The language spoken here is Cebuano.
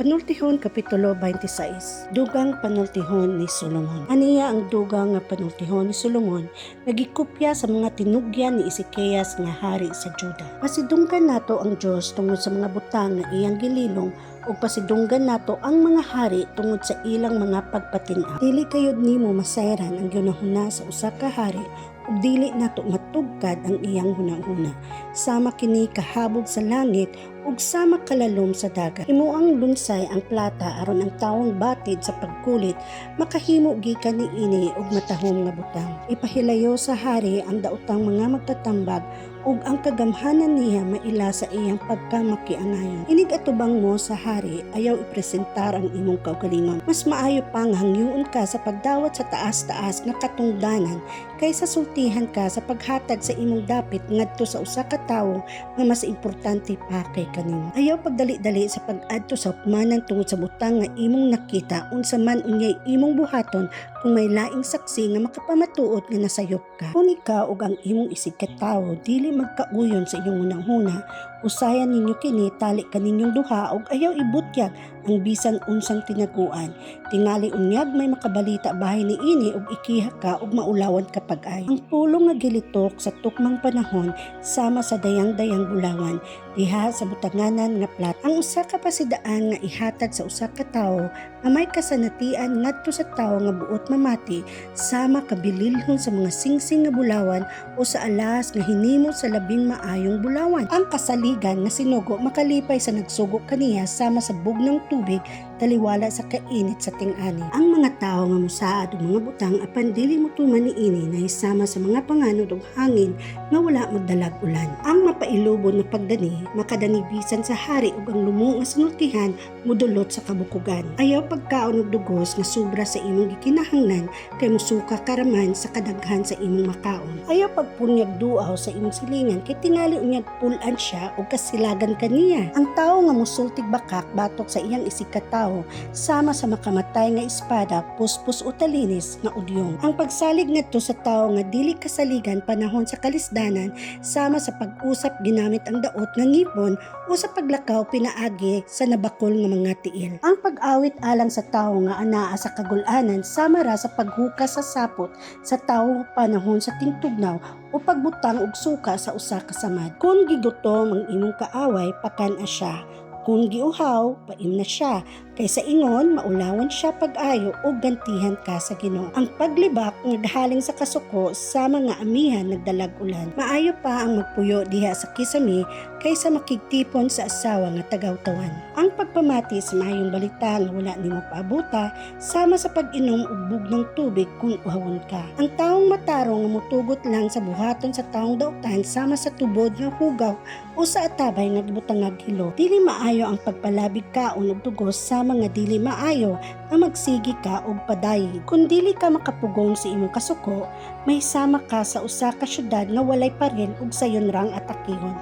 Panultihon Kapitulo 26. Dugang Panultihon ni Solomon. Aniya ang dugang nga panultihon ni Solomon nga gikopya sa mga tinugyan ni Ezekias nga hari sa Juda. Pasidunggan nato ang Dios tungod sa mga butang nga iyang gililong ug pasidunggan nato ang mga hari tungod sa ilang mga pagpatin-aw. Dili kayod nimo masayran ang gihunahuna sa usa ka hari ug dili nato matugkad ang iyang hunahuna. Sama kini kahabog sa langit ug sama kalalom sa dagat. Himuang lunsay ang plata aron ang tawong batid sa pagkulit makahimo gikan niini og matahom nga butang. Ipahilayo sa hari ang daotang mga magtatambag ug ang kagamhanan niya maila sa iyang pagkamakiangayon. Inig atubang mo sa hari, ayaw ipresentar ang imong kaugalingon. Mas maayo pa nga hangyoon ka sa pagdawat sa taas-taas nga katungdanan kaysa sultihan ka sa paghatag sa imong dapit ngadto sa usa ka tawo nga mas importante pa kay kanimo. Ayaw pagdali-dali sa pag-adto sa hukmanan tungod sa butang nga imong nakita, unsa man unyay imong buhaton kung may laing saksi nga makapamatuod nga nasayop ka. Kung ikaw ug ang imong isig katawo dili magkauyon sa inyong hunahuna, usayan ninyo kini tali kaninyong duha ug ayaw ibutyag ang bisan unsang tinaguan. Tingali unyag may makabalita bahin niini ug ikiha ka ug maulawan ka pag-ayo. Ang pulong nga gilitok sa tukmang panahon sama sa dayang-dayang bulawan diha sa butanganan nga plata. Ang usa ka pasidaan nga ihatag sa usa ka tawo nga may kasanatian ngadto sa tawo nga buot mamati sama kabililhon sa mga singsing nga bulawan o sa alas nga hinimo sa labing maayong bulawan. Ang kasaligan nga sinugo makalipay sa nagsugo kaniya sama sa bugnong tubig taliwala sa kainit sa ting-ani. Ang mga tawo nga musaad og mga butang apan dili motuman niini nahisama sa mga panganod og hangin nga wala magdalag ulan. Ang mapailubon nga pagdani makadani bisan sa hari ug ang lumo nga sinultihan mudulot sa kabukugan. Ayaw pagkaon og dugos nga sobra sa imong gikinahanglan kay musuka ka raman sa kadaghan sa imong makaon. Ayaw pagpunyag duaw sa imong silingan kay tingali unyag pul-an siya ug kasilagan kaniya. Ang tawo nga musultig bakak batok sa iyang isig katawo sama sa makamatay nga espada, puspos o talinis nga udyong. Ang pagsalig ngadto sa tawo nga dili kasaligan panahon sa kalisdanan sama sa pag-usap ginamit ang daot nga ngipon o sa paglakaw pinaagi sa nabakol nga mga tiil. Ang pag-awit alang sa tawo nga anaa sa kagul-anan sama ra sa paghukas sa sapot sa tawo panahon sa tingtugnaw o pagbutang og suka sa usa ka samad. Kung gigutom ang imong kaaway, pakan-a siya. Kung giuhaw, paimna siya. Kay sa ingon, maulawan siya pag-ayo o gantihan ka sa Ginoo. Ang paglibak naghaling sa kasuko sa mga amihan nagdalag ulan. Maayo pa ang magpuyo diha sa kisame kaysa makigtipon sa asawa nga tagawtawan. Ang pagpamati sa maayong balita nga wala nimo paabuta sama sa pag-inom og bugnong tubig kung uhawon ka. Ang taong matarong nga mutugot lang sa buhaton sa taong dautan sama sa tubod nga hugaw o sa atabay nga gibutangag hilo. Dili maayo ang pagpalabig kaon og dugos sama nga dili maayo nga magsigi ka og padayig. Kung dili ka makapugong sa imong kasuko, mahisama ka sa usa ka syudad nga walay paril ug sayon rang atakihon.